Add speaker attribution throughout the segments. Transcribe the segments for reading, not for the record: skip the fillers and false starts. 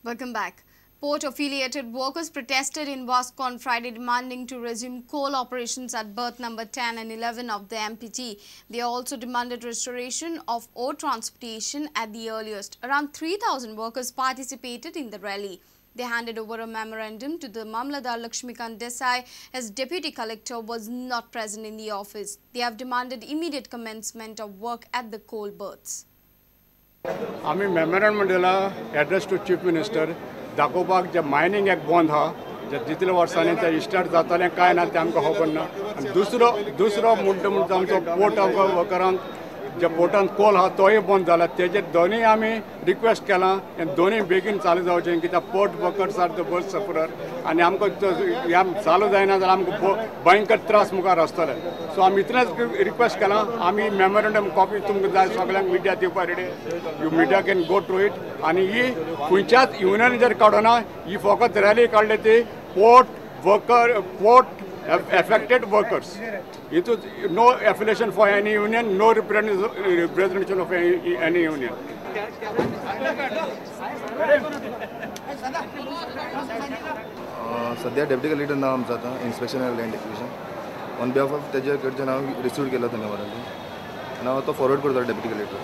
Speaker 1: Welcome back. Port-affiliated workers protested in Vasco on Friday, demanding to resume coal operations at berth number 10 and 11 of the MPT. They also demanded restoration of ore transportation at the earliest. Around 3,000 workers participated in the rally. They handed over a memorandum to the Mamlatdar Lakshmikant Desai as deputy collector was not present in the office. They have demanded immediate commencement of work at the coal berths.
Speaker 2: आमी memorandum दिला address two chief minister दाखोवपाक जे mining act बंद आहा जे जितले वर्सांनी ते start जातालें काय ना तें आमकां खबर ना. आनी दुसरो मुद्दो म्हणटा आमचो पोर्ट वर्करांक जे पोर्टान कोल आहा तोय बंद जाला. तेजेर दोनूय आमी रिक्वेस्ट केलां हें दोनूय बेगीन चालू जावचें कित्याक port workers are the worst sufferer आनी आमकां ह्या चालू जायना जाल्यार आमकां भयंकर त्रास मुखार आसतले. सो आमी इतलेंच रिक्वेस्ट केलां. आमी मेमोरंडम कॉपी तुमकां जाय सगळ्यांक मिडिया दिवपा ready, you media can go through it. आनी ही खंयच्याच युनियन जर काडना, ही फकत रॅली काडली ती port worker port affected workers. It is no affiliation for any union, no representation of any union.
Speaker 3: सध्या डेप्युटी कलेक्टर नाव आमचो आतां inspection and land acquisition on behalf of तेजे कडच्यान हांव रिसीव केला धन्यवाद आनी हांव तो फॉरवर्ड करता deputy collector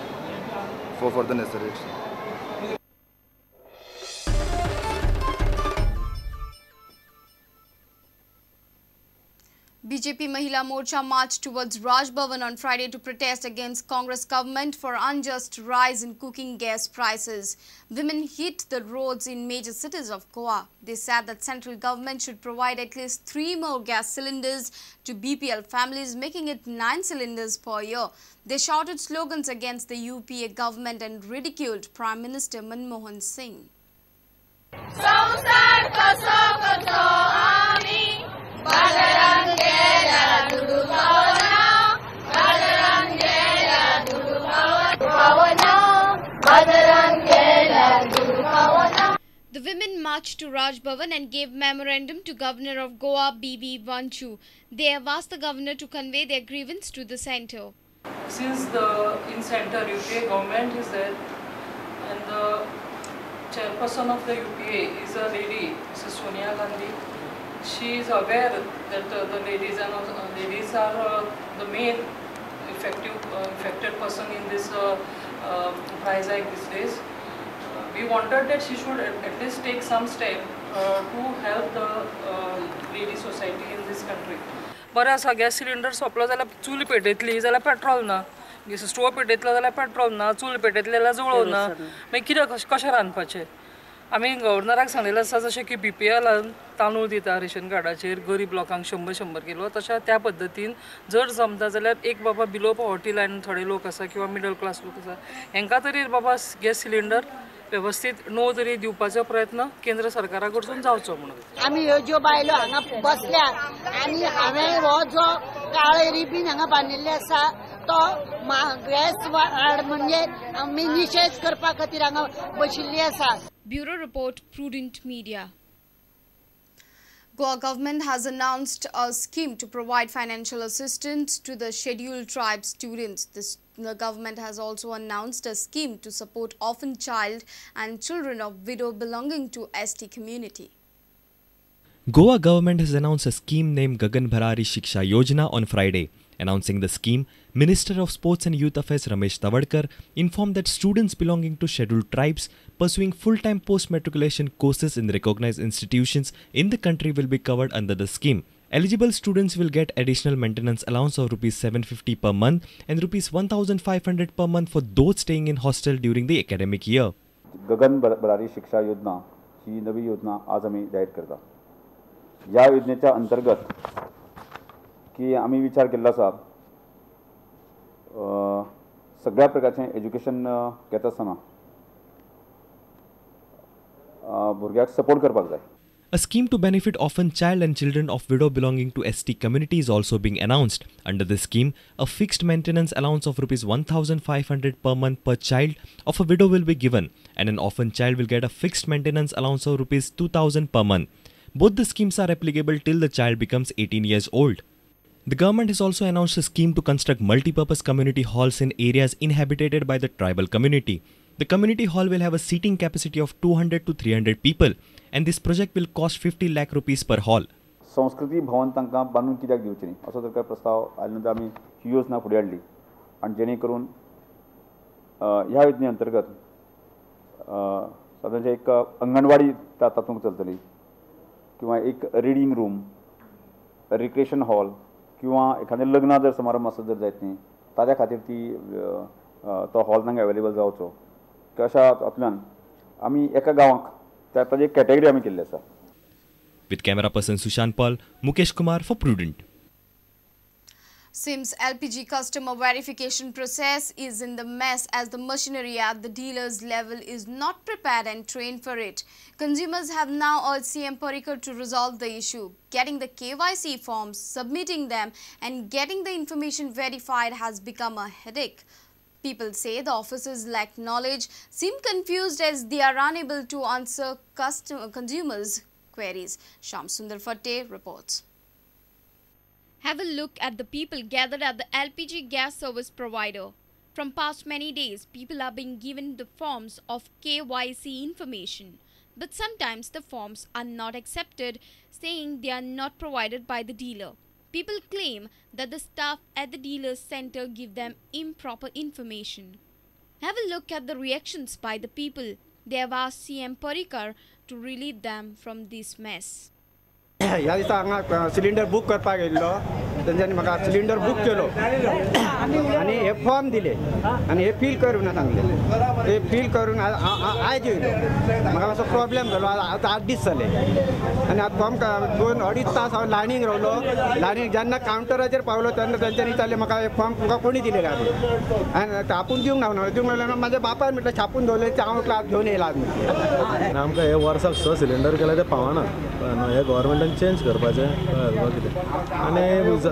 Speaker 3: for further necessary action.
Speaker 1: BJP Mahila Morcha marched towards Raj Bhavan on Friday to protest against Congress government for unjust rise in cooking gas prices. Women hit the roads in major cities of Goa. They said that central government should provide at least 3 more gas cylinders to BPL families, making it 9 cylinders per year. They shouted slogans against the UPA government and ridiculed Prime Minister Manmohan Singh. The women marched to Raj Bhavan and gave memorandum to Governor of Goa, B.B. Wanchu. They have asked the governor to convey their grievance to the centre.
Speaker 4: Since the in centre UPA government is there and the chairperson of the UPA is a lady, Mrs. Sonia Gandhi. She is aware that the ladies and ladies are the main affected person in this price hike these days. We wanted that she should at least take some step to help the lady society in this country. बरें आसा, gas cylinder सोंपलो जाल्यार चूल पेटयतली जाल्यार petrol ना, stove पेटयतलो जाल्यार petrol ना, चूल पेटयतली जाल्यार जळोव ना, मागीर कितें कशें रांदपाचें? आमी गव्हर्नराक सांगलेलें आसा जशें की BPL तांदूळ दिता रेशन कार्डाचेर गरीब लोकांक 100-100 किलो, तशें त्या पद्दतीन जर जमता जाल्यार एक बाबा बिलो पॉवर्टी लायन थोडे लोक आसा किंवा मिडल क्लास लोक आसा हेंकां तरी बाबा गॅस सिलिंडर वेवस्थीत णव तरी दिवपाचो प्रयत्न केंद्र सरकारा कडसून जावचो म्हणून.
Speaker 5: आमी ह्यो ज्यो बायलो हांगा बसल्यात आनी हांवें हो जो काळे रिबीन हांगा बांदिल्ले आसा तो गॅस वाड म्हणजे आमी निशेध करपा खातीर हांगा बशिल्ली आसा.
Speaker 1: Bureau Report, Prudent Media. Goa government has announced a scheme to provide financial assistance to the scheduled tribe students. The government has also announced a scheme to support orphan child and children of widow belonging to ST community.
Speaker 6: Goa government has announced a scheme named Gagan Bharari Shiksha Yojana on Friday. Announcing the scheme, Minister of Sports and Youth Affairs Ramesh Tawadkar informed that students belonging to scheduled tribes pursuing full-time post-matriculation courses in recognized institutions in the country will be covered under the scheme. Eligible students will get additional maintenance allowance of Rs 750 per month and Rs 1500 per month for those staying in hostel during the academic year.
Speaker 7: Gagan Bharari Shiksha Yojana ही नवी योजना आज आमी जाहीर करता. या योजनेच्या अंतर्गत की आमी विचार केल्लो आसा सगळ्या प्रकारचें एज्युकेशन घेता आसतना भुरग्याक सपोर्ट करपाक जाय.
Speaker 6: A scheme to benefit orphan child and children of widow belonging to ST community is also being announced. Under this scheme, a fixed maintenance allowance of Rs 1500 per month per child of a widow will be given, and an orphan child will get a fixed maintenance allowance of Rs 2000 per month. Both the schemes are applicable till the child becomes 18 years old. The government has also announced a scheme to construct multi-purpose community halls in areas inhabited by the tribal community. The community hall will have a seating capacity of 200 to 300 people and this project will cost 50 lakh rupees per hall.
Speaker 7: संस्कृती भवन तांकां बांदून कित्याक दिवचें न्ही असो तर प्रस्ताव आयल्या नंतर आमी ही योजना फुडें हाडली आनी जेणे करून ह्या योजने अंतर्गत सादारण एक अंगणवाडी तातूंत चलतली किंवा एक रिडींग रूम, रिक्रिएशन हॉल किंवा एखादें लग्न जर समारंभ आसत जर जायत न्ही ताज्या खातीर ती तो हॉल तांकां अवेलेबल जावचो अशा हातूंतल्यान आमी एका गांवाक ताजी एक कॅटेगरी आमी केल्ली आसा.
Speaker 6: With camera person Sushant Paul, Mukesh Kumar for Prudent.
Speaker 1: Seems LPG customer verification process is in the mess as the machinery at the dealer's level is not prepared and trained for it. Consumers have now urged CM Parrikar to resolve the issue. Getting the KYC forms, submitting them and getting the information verified has become a headache. People say the officers lack knowledge, seem confused as they are unable to answer consumers' queries. Sham Sundar Fatte reports. Have a look at the people gathered at the LPG gas service provider. From past many days, people are being given the forms of KYC information. But sometimes the forms are not accepted, saying they are not provided by the dealer. People claim that the staff at the dealer's center give them improper information. Have a look at the reactions by the people. They have asked CM Parrikar to relieve them from this mess.
Speaker 8: ह्या दिसा हांगा cylinder book करपाक येयल्लो, तेंच्यांनी म्हाका cylinder book केलो आनी हे फॉर्म दिले आनी हे फील कर म्हणून सांगले. ते फील करून आयज येयलो, म्हाका मातसो प्रॉब्लेम जालो. आतां 8 दीस जाले आनी आतां फॉर्म 2-2.5 तास हांव लायनीक रावलो. लायनीक जेन्ना कावंटराचेर पावलो तेन्ना तेंच्यांनी विचारलें म्हाका हे फॉर्म तुमकां कोणी दिले काय आनी आपूण दिवंक ना, दिवंक लागलो. म्हाज्या बापायन म्हटलें छापून दवरलें, हांव म्हटलें आतां घेवन येयला.
Speaker 9: आनी आमकां हे वर्साक 6 सिलिंडर केल्यार ते पावना, हे गव्हर्मेंटान चेंज करपाचें कितें. आनी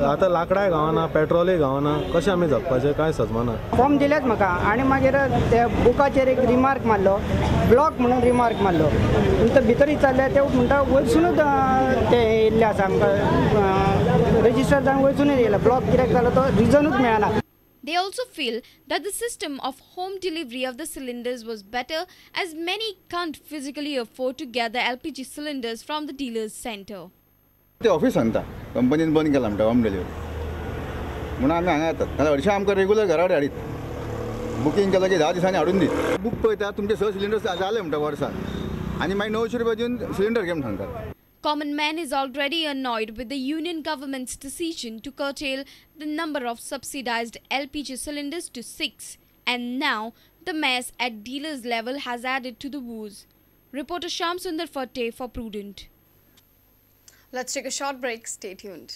Speaker 9: आतां लांकडांय गावना, पेट्रोलूय गावना, कशें आमी जगपाचें कांय सजमाना.
Speaker 10: फॉर्म दिलेच म्हाका आनी मागीर ते बुकाचेर एक रिमार्क मारलो, ब्लॉक म्हणून रिमार्क मारलो. पूण ते भितर विचारलें ते म्हणटा वयरसुनूच ते येयल्ले आसा, आमकां रजिस्टर जावन वयरसुनूच येयला. ब्लॉक कित्याक जालो तो रिजनूच मेळना.
Speaker 1: They also feel that the system of home delivery of the cylinders was better as many can't physically afford to get the LPG cylinders from the dealer's center.
Speaker 3: ते ऑफिस सांगता कंपनीन बंद केला म्हणटा होम डिलिव्हरी म्हणून आमी हांगा येतात. नाल्यार हरशीं आमकां रेगुलर घरा कडेन हाडीत, बुकींग केलां की 10 दिसांनी हाडून दीत. बूक पळयता तुमचे 6 सिलिंडर जाले म्हणटा वर्साक आनी मागीर 900 रुपया दिवन सिलिंडर घे म्हूण सांगतात.
Speaker 1: Common man is already annoyed with the union government's decision to curtail the number of subsidized LPG cylinders to 6, and now the mess at dealers level has added to the woes. Reporter Sham Sundar Fatte for Prudent. Let's take a short break. Stay tuned.